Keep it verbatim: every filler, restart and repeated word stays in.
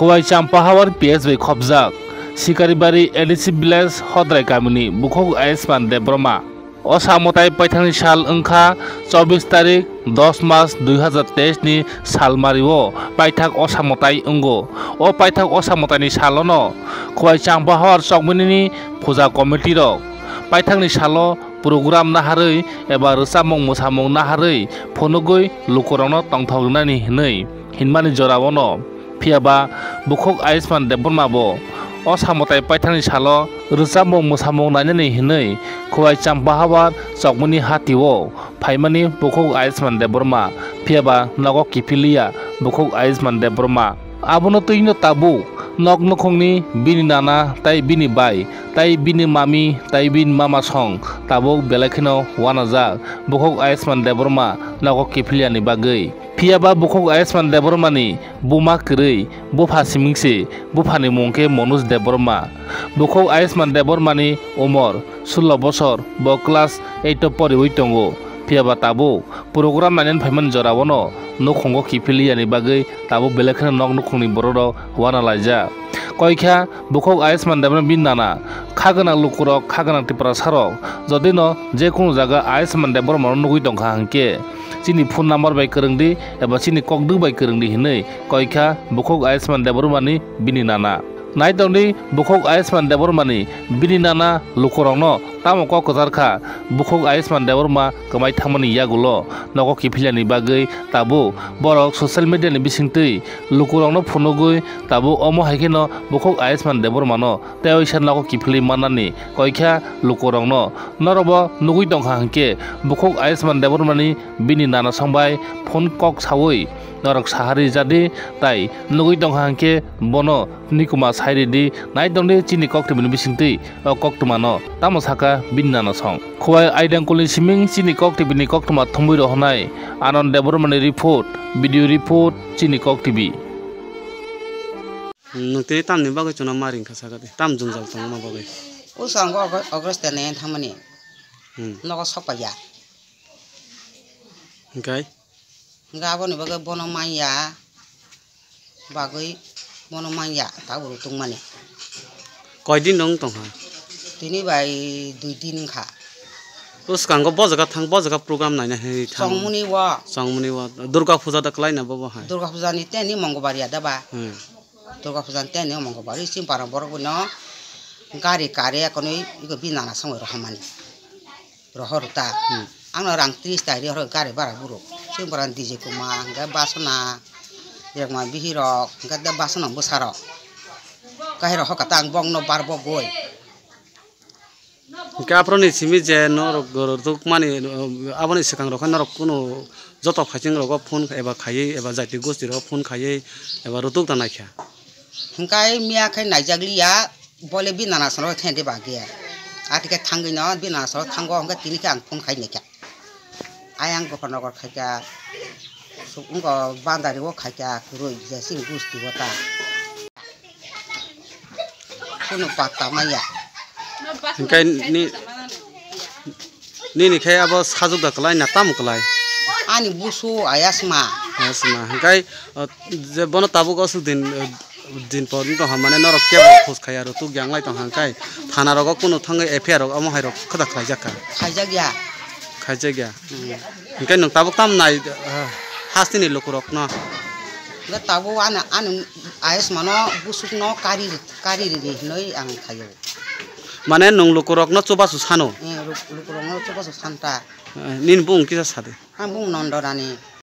Khowai Champahawar P S bai khopjak Sikaribari A D C village Hodrai kamini bukhuk Ayushman Debbarma. O samotai paithakni sal wngkha chobbish tarik dos mas dui hazar teis ni salmario paithak o samotai wngo. O paithak o samotaini salono Khowai Champahawar chokbinini puja committee rok paithakni salo program naharwi eba rwchapmung mwsamung naharwi phunugwi lukurokno tongthok rwnani hwnwi hinmani joraono. Phiya ba bukhuk Ayushman Debbarma bo o samotai paithakni salo rwchapmung mwsamung nainani hwnwi Khowai Champahawar chokmani hatio phaimani bukhuk Ayushman Debbarma, phiya ba nogo kiphiliya bukhuk Ayushman Debbarma. Abono twino tabuk nok nukhungni bini nana tai bini bai tai bini mami tai bini mama song tabuk belai kheno uanajak bukhuk Ayushman Debbarma nogo kiphiliyani bagwi. Phiya ba bukhuk Ayushman Debbarmani buma kwrwi, bupha simingse, buphani mung khe Manoj Debbarma. Bukhuk Ayushman Debbarmani umor sullo bosor, bo class eight o poriwi tongo. Phiya ba tabuk program nainani phaimani joraono nukhungo kiphiliyani bagwi tabuk belai kheno nok nukhungni bororok uanalaijak. Koikha bukhuk Ayushman Debbarma bini nana kha gwnang lukurok, kha gwnang Tiprasarok jodino je kunu jaga Ayushman Debbarmano nugwi tongkha hwnkhe, chini phone number bai kwrwng di eba chini kokdwk bai kwrwng di hwnwi koikha bukhuk Ayushman Debbarmani bini nana. Nai tongdi bukhuk Ayushman Debbarmani bini nana lukurokno tamo kok kwchar kha, bukhuk Ayushman Debbarma kwmai thangmani yagulo nogo kiphiliyani bagwi tabuk borok social media ni bisingtwi lukurokno phunugwi tabuk omo hai kheno bukhuk Ayushman Debbarmano tei waisa nogo kiphilwi mannani koikha lukurokno. Norokbo nugwi tongkha hwnkhe bukhuk Ayushman Debbarmani bini nana songbai phone kok sawi norok sahari jadi tai nugwi tongkha hwnkhe bono nikuma sai ridi. Nai tongdi chini koktwmani bisingtwi o koktwmano tamo saka bini nana song. Khowai Aidangkolni siming chini koktwmani koktwma thumwi rohornai Anand Debbarmani report, video report chini koktwbi. Nwng tini tamni bagwi chwngno ma ringkha sakha de? Tam jwngjal tongo ma bagwi? O swkang August ni thangmani. Hmm. Nogo sokpaiya. Hwnkhe? Hwnkhe aboni bagwi bono manya bagwi bono manya tabuk rwtwkmani. Koi din rok wng tongkha? Tini bai dui din wngkha. O swkango bo jaga thang, bo jaga program naina hinwi thang. Chongmuni o. Chongmuni o. Durga puja da kwlaina bobo hai. Durga puja ni teni Mongolbar ya da ba? Hmm. Durga puja ni teni Mongolbar. Isi para borok no gari kare konwi iko bini nana songwi rohormani. Rohor ta. Hmm. Ang no rang tris ta ri horo gari bara buro. Isi para D J Kuma, hingke Basona, Rekma bihirok, hingke da Basona bwsarok. Kahirok hoka ta ang bong no bar bogoi. Hingke aphuru ni simi je norok rwtwk mani, aboni swkang rok khe norok kunu joto phaising rogo phone eba khaiwi eba jati gosti rogo phone khaiwi eba rwtwk ta naikha. Hingke miya khe naijak liya, bole bini nana song rok thende ba khe. Ati khe thangwi no bini nana song rok thango hingke tini khe ang phone khai naikha. Ayang gopal nogor khaikha, suk wngkha bandari o khaikha kwrwi je chini gusti o ta. Kunu patta manya. Hingke ni, nini khe abo sajwk da kwlai na tamo kwlai? Ani busu ayasma. Ayasma. Hingke, uh, je bono tabuk aswk din, uh, din por wng tongkha, mane norok kebo khos khai aro tuk yang lai tongkha, hingke thana rogo kunu thangwi F I R rok omo hai rok khwda khlaijak kha? Khaijak ya. Khaijak ya. Hmm. Hingke nwng tabuk tam nai, ah, hasteni lukurokno? Hingke tabuk ano, ano ayasmano busukno kari, kari ridi hinwi ang khaio. Mane nwng lukurokno chubachu sano? Eh, luk-, lukurokno chubachu santa. Eh, nini bung kisa sadi? Ang bung Nondo Rani.